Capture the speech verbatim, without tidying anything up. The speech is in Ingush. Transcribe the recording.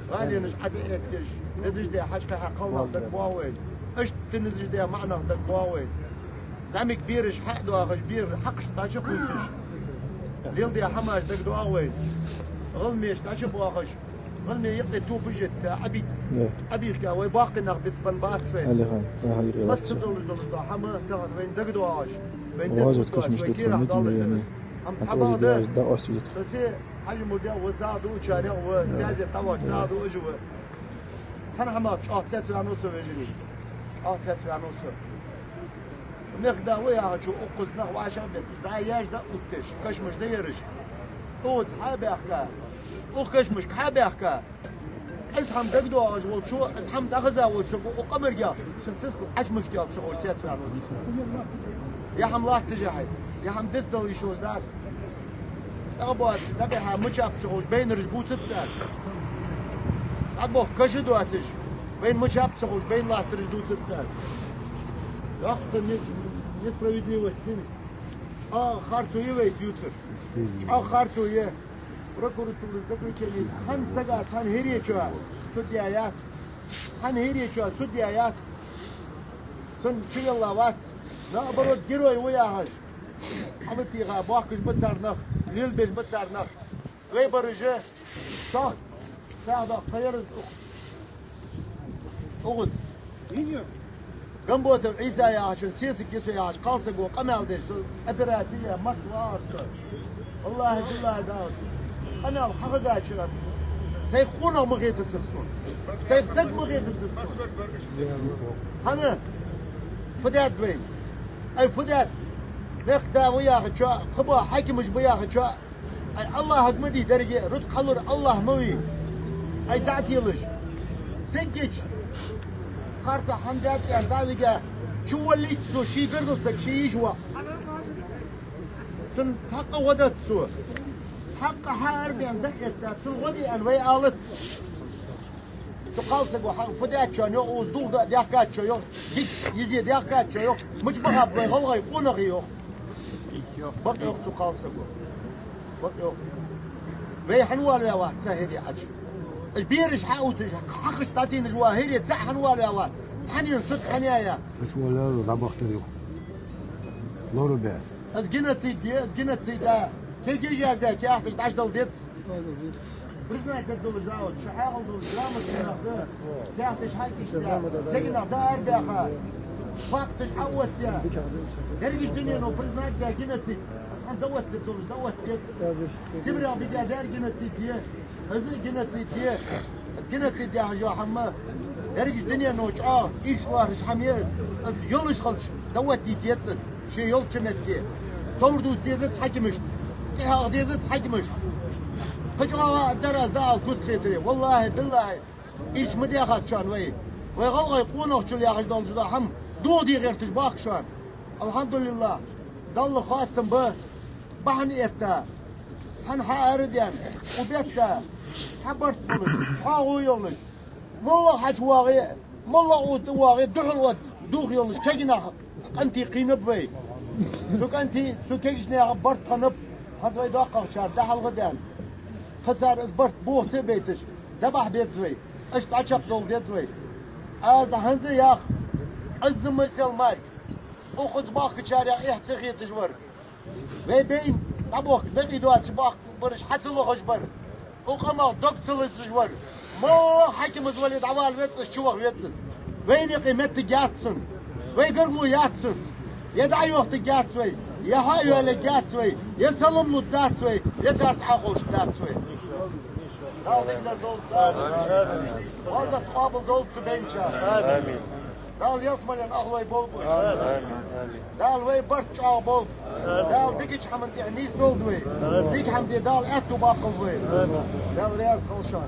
ГӀаленаш Ӏа тӀаэтташ, низаш де хьачкхьа хьакхалнах дагабоагӀа вайна. Иштта низаш де маӀанах дагабоагӀа вайна. ЗӀамига бераш хьа а доахаш, бер хьакхашта дӀачу а кхувсаш, леладе хӀамаш дагадоагӀа вайна. ГӀалмеш дӀачу а боахаш, гӀалме юкъе топаш етта, Ӏабит-, Ӏабийхка вай боккхий нах бицбенна бац вай. Алихан, да, хьай релакс. Масса долаш долаш да хӀама тахан вайна дагадоагӀаш, вайна дагадоагӀаш, вай кийрахь долаш да. ХӀама цхьа бакъда, да, ост вит. Сосе Хьажа ма бе, ва сагӀа да, учарех ва, да, бязе тӀавач сагӀа да, ажа ва. Цхьан хӀамах чӀоагӀа цецваьннав со, вежарий. ЧӀоагӀа цецваьннав со. Мехка да ва яхачо, укхаза нах вӀашагӀбетташ, дӀа яж да утташ, кашамаш да ераш. Укхаза хьабаьхка, укх кашамашка хьабаьхка. Из хӀама дагадоагӀаш волчо, из хӀама дӀахаза волчо, укх къамаргех, шун сискал Ӏачмашкел ца ховш цецваьннав со. Е хӀама латташ а хьай, е хӀама дицдала йиш йолаш дац. ЦӀагӀа боацаш, дагахьа мичаб ца ховш, байнараш бувцац аз. ДӀабохка каша доацаш, вайна мичаб ца ховш, байна латтараш дувцац аз. Йоккха не-, несправедливость хинна. ЧӀоагӀа харцо я вайца ювцар. ЧӀоагӀа харцо я. Прокуратура заключени цхьан сага, цхьан хӀиречо судья яц. Цхьан хӀиречо судья яц. Цун чувелла вац. Наоборот, герой ва яхаш. Хьалатиха бохкаш ба цар нах, лелабеш ба цар нах. Вай бараш а, сох, сагӀа доккха яраз ух-, угӀуц. Гамботов Ӏийса яхачун сесаг я со яхаш, кхалсаго къамаьл деш, со операци я, мотт вагӀар со. ВаллахӀи, биллахӀи, да. Къамаьл хьахазача, сайх къонах ма хетацар сона. Сайх саг ма хетацар сона. ХӀана? Фу даьд вайна? Ай, фу даьд? Мехка да ва яхачоа, кхаба хьакимаш ба яхачоа, ай, АллахӀага ма дий дерриге, рузкъа хьалур АллахӀ ма вий. Ай, дӀа а телаш. Сенкич? Харцахьа хӀама даьд аьнна дӀа а вига, чуволлийт цо ший гаргара саг, ший йиша воӀ. Цунна цхьаккха гӀо дац цо. Цхьаккха хьаара даьнна дӀа а этта, цунна гӀо де аьнна вай алац. Цу кхалсаго хьа-, фу даьд шоана йоах, укхаза дулх да а даьхкад шо йоах, дика йизе даьхкад шо йоах, мича бахаб вай гӀалгӀай къонахий йоах. Бакъ йоах цу кхалсаго. Бакъ йоах. Вай хӀана валаваь вац цу хӀирий Ӏачу? Уж бераш хьаувцаш, хьакхашта дӀатийнаш ва хӀирий цаӀ хӀана валаваь вац? Цхьаннена суд хӀана яь яц? Аш валаваьлар дӀабахийтар юха. Лору бе. Из геноцид я, из геноцид а. Киргиз яздаь каьхаташ дӀачудала деза. Признать дергдолаш да, вот, шо хьаькъал долаш, грамотный нах да. Каьхаташ хьакийчдаь, кагий нах дӀаарабаьха. Факташ хьаоттаяь. Дерригача дунено признать даь геноцид. Из хӀама дӀаоттадергдолаш, дӀаоттаде деза. Сибрел бигедар геноцид я. Из геноцид я. Из геноцид яхаш йола хӀама дерригача дунено чӀоагӀа ийрча лоархӀаш хӀама я из. Из йолаш хилча, дӀаоттаде деза из. Ший йолча метте. Товр дувца дезац хьакимашта. ТӀехьагӀа дезац хьакимашта. Кхы чӀоагӀа а дар аз да ала куст хетаре. ВаллахӀи, биллахӀи. Ийрча ма даьхад шоана вай. Вай гӀалгӀай къонахчал яхаш долаш да хӀама. ДогӀа де гӀерташ бахка шоана. АлхьамдулиллахӀ. Далла хоастам ба. Бахьан этта. Цхьана хьаара даьнна. Укх бетта. Цхьа барт болаш. Цхьа гӀо йолаш. МоллагӀа хьачувоагӀе, моллагӀа тӀавоагӀе, духьал отта духьа йолаш кагий нах, къинтий кхийнаб вай. Цу къинтий, цу кагийча наьха барт хиннаб, хӀанз вай доккхагӀчар дӀахьалха даьнна. Кхы цар из барт бохаца а байташ, дӀабахьа беза вай, иштта дӀачакхдовла деза вай. Аз хӀанз а йоах, Ӏизза масал мара, укхаза бахкачарех эхь ца хеташ вар. Вай байна дӀабохка, дакъий доацаш бахка бараш хьа ца лохаш бар. Укх къамах дог ца лазаш вар. МоллагӀа хьаким из вале дӀавала веза из, чуваха веза из. Вайна юкъе моттиг яц цунна. Вай гаргало яц цунца. Е дӀайохийтаргьяц вай, е хьа а йоалаергьяц вай, е салам лургдац вай, е царца Ӏоховшаргдац вай. Дала дикадар долда. Вазат къоабал долда цу бейнча. Амин. Дала ялсмален ахлой болба уж. Амин, амин. Дала вай барт чӀоагӀа болба. Дала дикача хӀаман тӀа нийсдолда вай. Дика хӀама де Дала аьттув боаккхалба вайна. Дала раьза хилва шоана.